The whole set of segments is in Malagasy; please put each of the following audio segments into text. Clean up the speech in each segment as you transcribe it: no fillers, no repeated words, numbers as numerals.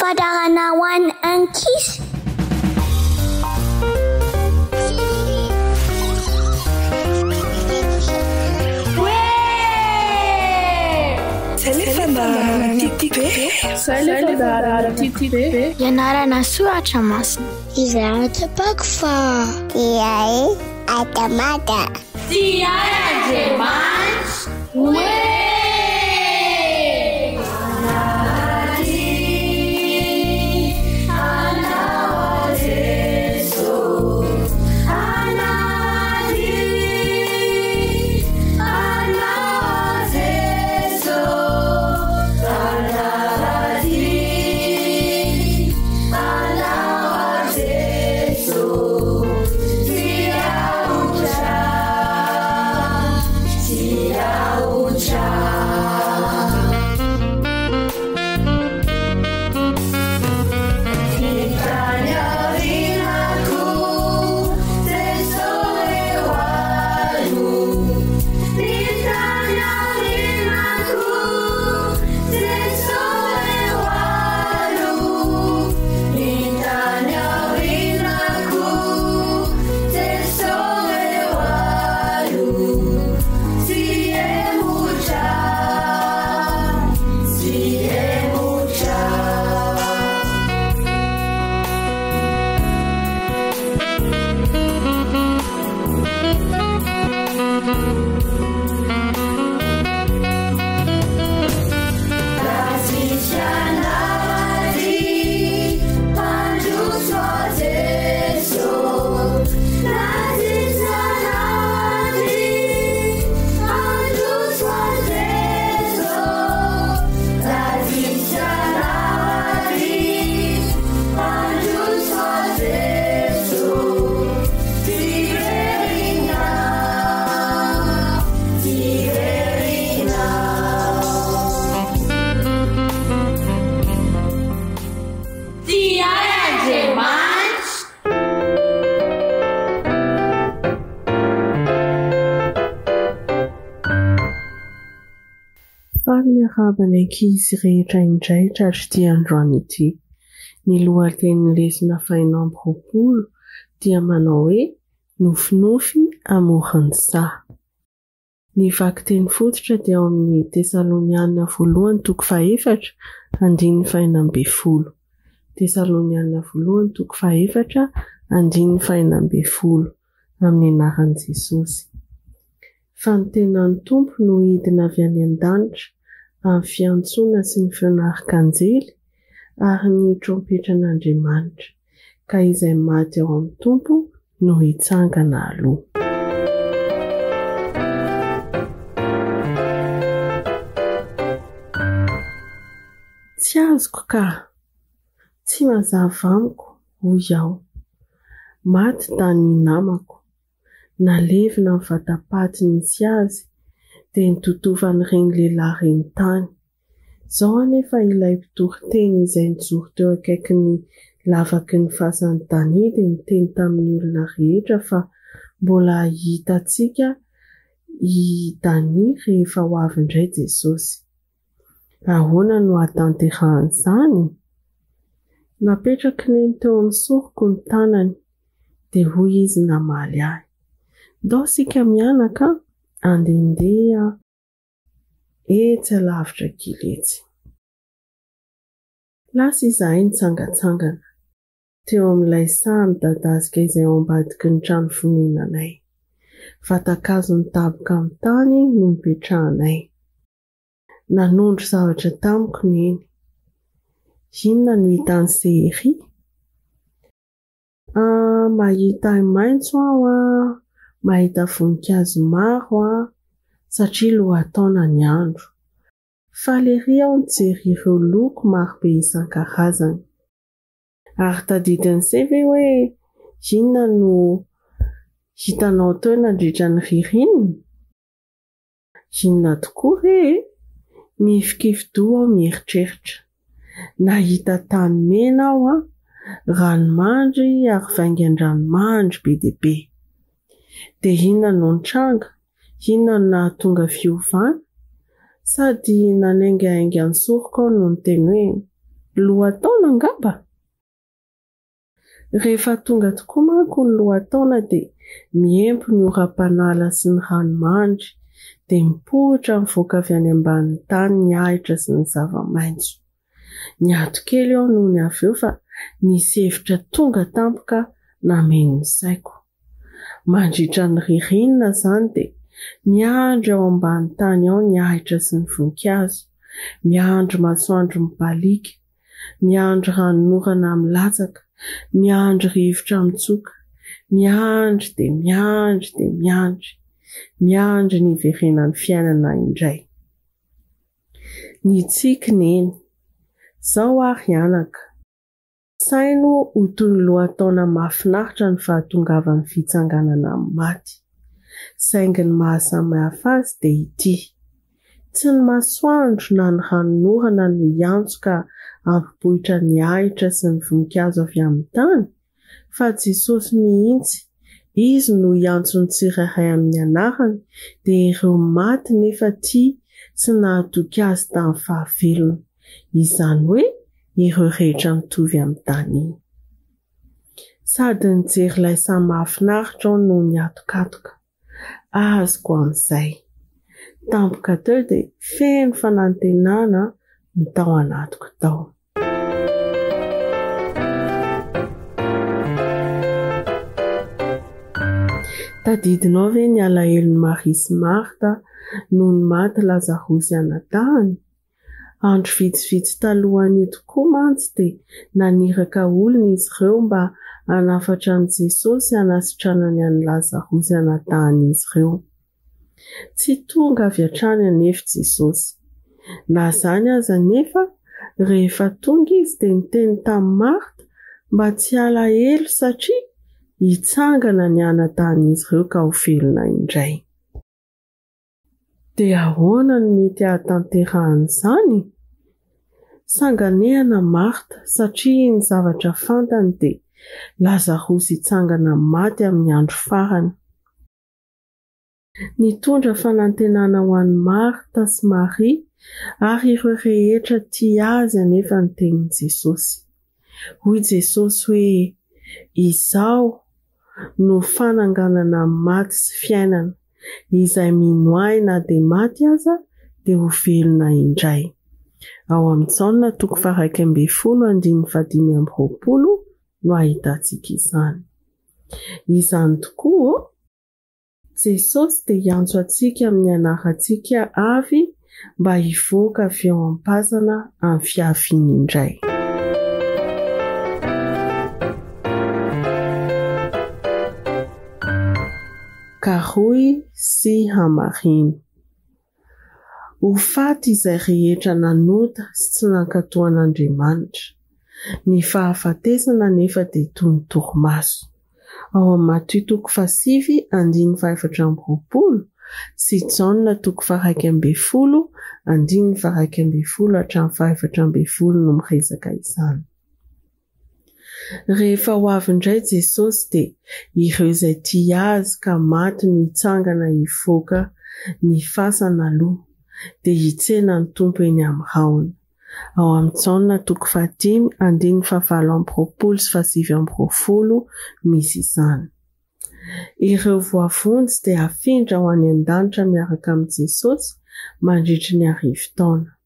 Fandaharana ho an'ny ankizy. Zay le fandaharana tiako be. Zay le fandaharana tiako be. Ianarana soratra masina. Izay tsapako fa dia e adamada. Tia ahy Andriamanitra. Hoe. Tia ahy Andriamanitra. Faly miarahaba ny ankizy rehetra indray tratr'ity androany ity. Ny lohatenin'ny lesona fahenina-amby-roapolo dia manao hoe Nofinofy amoron'ny saha. Ny vakiteny fototra dia ao amin'ny Tesaloniana voalohany toko fahefatra, andininy fahenina ambin'ny folo. Tesaloniana voalohany toko fahefatra, andininy fahenina ambin'ny folo, amin'ny anaran'i Jesosy. Fa ny tenan'ny Tompo no hidina avy any an-danitra amin'ny fiantsoana sy ny feon'arkanjely ary ny trompetran'Andriamanitra, ka izay maty ao amin'ny Tompo no hitsangana aloha. Tsy azoko ka! Tsy mazava amiko, hoy aho. Maty tany namako. Nalevina ny vata-paty nisy azy, dia nitotofan'ireny lehilahy ireny tany. Izao anefa ilay mpitory teny izay nijoro teo akaikin'ny lavaky ny fasan'i Dania dia niteny tamin'ny olona rehetra fa mbola hitantsika i Dania rehefa ho avy indray Jesosy. Ahoana no hahatanterahan'izany? Napetrak'i Neny teo amin'ny soroko ny tanany, dia hoy izy namaly ahy, Ndao isika mianaka an, andehandeha etsy alavitra kely etsy. Lasa izahay nitsangantsangana. teo amin'ilay saha midadasika izay ao ambadiky ny trano fonenanay. Vatan-kazo nitaboka amin'ny tany no nipetrahanay. Nanondro zavatra tamiko Neny. Inona no hitan'i Sehery? Ah, mahita ahi-maitso aho ah, mahita voninkazo maro ah, satria lohataona ny andro. Faly ery aho nijery ireo loko marobe isan-karazany. Ary tadidin'i se ve hoe inona no hitanao teo nandritra ny ririnina? Inona tokoa re e? Mihifikifi-doha aho mieritreritra. Nahita tany mena aho an, ranomandry ary vaingan-dranomandry be dia be. Dia inona no nitranga? Inona no nahatonga fiovana? Sady nanaingainga ny soroko aho no niteny hoe, Lohataona angamba? Rehefa tonga tokoa manko ny lohataona dia miempo ny oram-panala sy ny ranomandry, dia mipoitra mivoaka avy any ambanin'ny tany ny ahitra sy ny zava-maitso. Niato kely aho nony avy eo fa nisy hevitra tonga tampoka nameno ny saiko. Mandritra ny ririnina izany dia miandry ao ambany tany ao ny ahitra sy ny voninkazo, miandry masoandro mibaliaka, miandry ranonorana milatsaka, miandry rivotra mitsoka, miandry dia miandry dia miandry, miandry ny hiverenan'ny fiainana indray. Nitsiky Neny. Zao ary anaka. Saino ho toy ny lohataona mahafinaritra ny fahatongavan'ny fitsanganana amin'ny maty. Saingy ny maha-samihafa azy dia ity. Tsy ny masoandro na ny ranonorana no hiantso ka hampipoitra ny ahitra sy ny voninkazo avy amin'ny tany, fa Jesosy mihitsy, Izy no hiantso ny tsirairay amin'ny anarany, dia ireo maty nefa tia sy nahatoky Azy tamin'ny fahavelony. Izany hoe ireo rehetra mitovy amin'i Dania. Sady nijery ilay saha mahafinaritra aho no nihatokatoka. Azoko amin'izay. Tampoka teo dia feno fanantenana ny tao anatiko tao. Tadidinao ve ny alahelon'i Maria sy Marta nony maty Lazarosy anadahiny? Andro vitsivitsy talohan'io tokoa mantsy dia naniraka olona izy ireo mba hanafatra an'i Jesosy hanasitranany an'i Lazarosy anadahin'izy ireo. Tsy tonga avy hatrany anefa Jesosy. Na izany aza anefa, rehefa tonga izy dia niteny tamin'i Marta mba tsy halahelo satria hitsangana ny anadahin'izy ireo ka ho velona indray. Dia ahoana no mety hahatanterahan'izany? Sanganehana Marta satria ny zavatra fantany dia Lazarosy hitsangana amin'ny maty amin'ny andro farany. Nitondra fanantenana ho an'i Marta sy Maria ary ireo rehetra tia azy anefa ny tenin'i Jesosy. Hoy Jesosy hoe, Izaho no fananganana ny maty sy fiainana. Izay mino Ahy na dia maty aza dia ho velona indray. Ao amin'ny Jaona toko faha-11 andininy fahadimy amby 20 no ahitantsika izany. Izany tokoa ô? Jesosy dia hiantso antsika amin'ny anarantsika avy mba hivoaka avy ao am-pasana amin'ny fiaviany indray. Karohy sy hamarino. Ho faty izay rehetra nanota sy tsy nankatò an'Andriamanitra. Ny fahafatesana anefa dia toy ny torimaso. Ao amin'ny Matio toko fahasivy andininy faha-24 sy Jaona toko faha-11 andininy faha-11 hatramin'ny faha-14 no miresaka izany. Rehefa ho avy indray Jesosy dia ireo izay tia Azy ka maty no hitsangana hivoaka ny fasana aloha, dia hitsena ny Tompo eny amin'ny rahona. Ao amin'ny Jaona toko fahadimy andininy fahavalo amby 20 sy fahasivy amby 20 misy izany. Ireo voavonjy dia hafindra ho any an-danitra miaraka amin'i Jesosy mandritry ny arivotaona.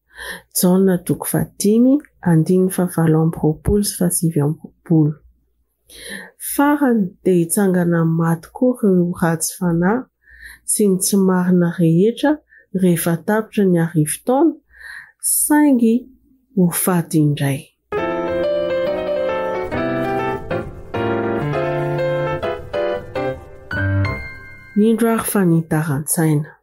Jaona toko fahadimy, andininy fahavalo amby 20 sy fahasivy amby 20. Farany dia hitsangana amin'ny maty koa ireo ratsy fanahy sy ny tsy marina rehetra rehefa tapitra ny arivotaona, saingy ho faty indray. Indro ary fanitaran-tsaina.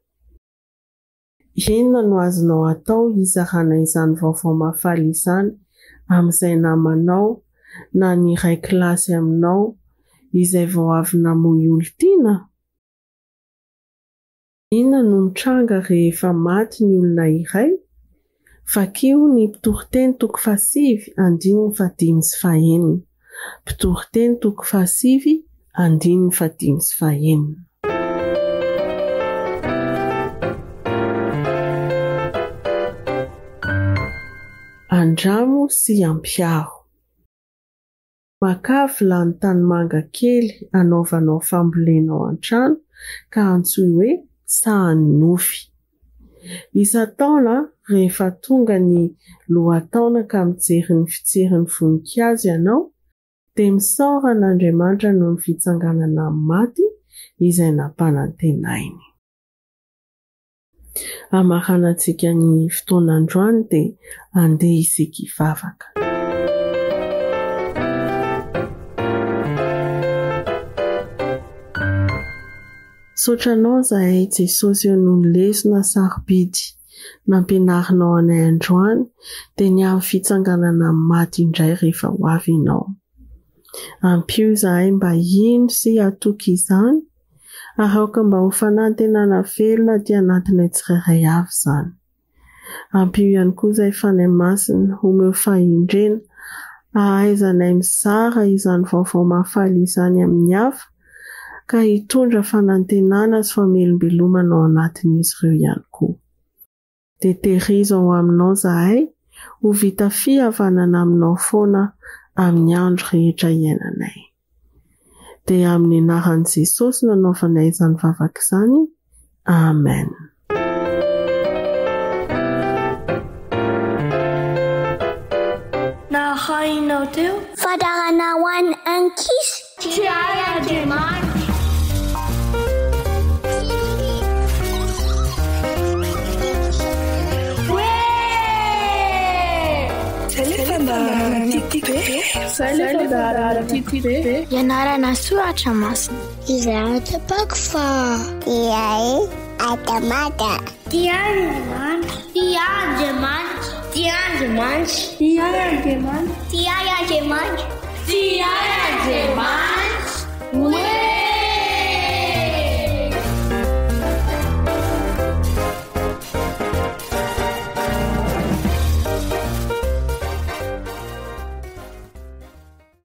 Inona no azonao atao hizarana izany vaovao mahafaly izany amin'izay namanao na ny iray kilasy aminao izay vao avy namoy olon-tiana? Inona no mitranga rehefa maty ny olona iray? Vakio ny Mpitoriteny toko fahasivy andininy fahadimy sy fahenina. Mpitoriteny toko fahasivy andininy fahadimy sy fahenina. Andramo sy ampiharo. Makà vilany tanimanga kely anaovanao fambolena ao an-trano ka antsoy hoe sahan'ny nofy. Isan-taona rehefa tonga ny lohataona ka mijery ny fitserin'ny voninkazo ianao dia misaora an'Andriamanitra noho ny fitsanganana amin'ny maty izay nampanantenainy. Hamaranantsika ny fotoana androany dia andeha isika hivavaka. Misaotra Anao izahay Jesosy eo noho ny lesona sarobidy nampianarinao anay androany dia ny amin'ny fitsanganana amin'ny maty indray rehefa ho avy Ianao. Ampio izahay mba hino sy hatoky izany ary aoka mba ho fanantenana velona aty anatinay tsirairay avy izany. Ampio ihany koa izahay Fanahy Masina, omeo fahendrena hahaizanay mizara izany vaovao mahafaly izany amin'ny hafa ka hitondra fanantenana sy famelombelomana ao anatin'izy ireo ihany koa. Dia tehirizo ao aminao izahay ho vita fihavanana aminao foana amin'ny andro rehetra iainanay. Dia amin'ny anaran'i Jesosy no anaovanay izany vavaka izany. Amen. Narahinao teo. Fadarana ho an'ny ankizy. Tsy hay Andriamanitra. Zay le fandaharana tiako be. Ianarana soratra masina. Izaho tsapako fa. Iay Adamada. Tia Andriamanitra. Tia Andriamanitra. Tia Andriamanitra. Tia Andriamanitra. Tia Andriamanitra. Tia Andriamanitra.